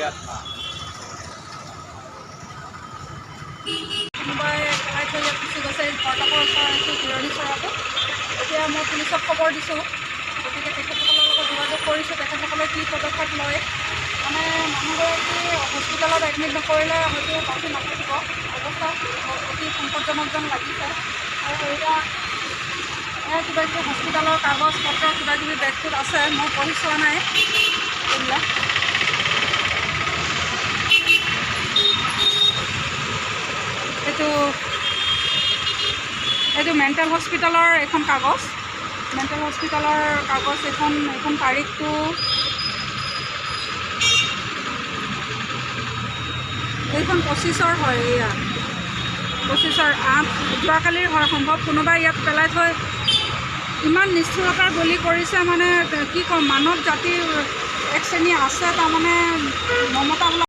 আত্মা। কোনোবাই পেলাই থৈ ইয়াত গুচি গৈছে। এই বৰটাকৰ ওচৰৰ এইটো জিৰণি চৰাটো। এতিয়া মই পুলিচক খবৰ দিছোঁ, গতিকে তেখেতসকলৰ লগত যোগাযোগ কৰিছোঁ, তেখেতসকলে কি পদক্ষেপ লয়। মানে মানুহগৰাকী হস্পিটেলত এডমিট নকৰিলে হয়তো বাচি নাথাকিব। অৱস্থা অতি সংকটজনক যেন লাগিছে। আৰু এয়া কিবা কিবি হস্পিটেলৰ কাগজ পত্ৰ কিবা কিবি বেগটোত আছে, মই পঢ়ি চোৱা নাই এইবিলাক। এইটো এইটো মেণ্টেল হস্পিটেলৰ এইখন কাগজ, মেণ্টেল হস্পিটেলৰ কাগজ এইখন। এইখন তাৰিখটো এইখন 25ৰ হয়, এয়া 25ৰ 8, যোৱাকালিৰ হয় সম্ভৱ। কোনোবাই ইয়াত পেলাই থৈ ইমান নিষ্ঠুৰতাৰ বলি কৰিছে, মানে কি ক'ম, মানৱ জাতিৰ এক শ্ৰেণী আছে, তাৰমানে মমতা বোলা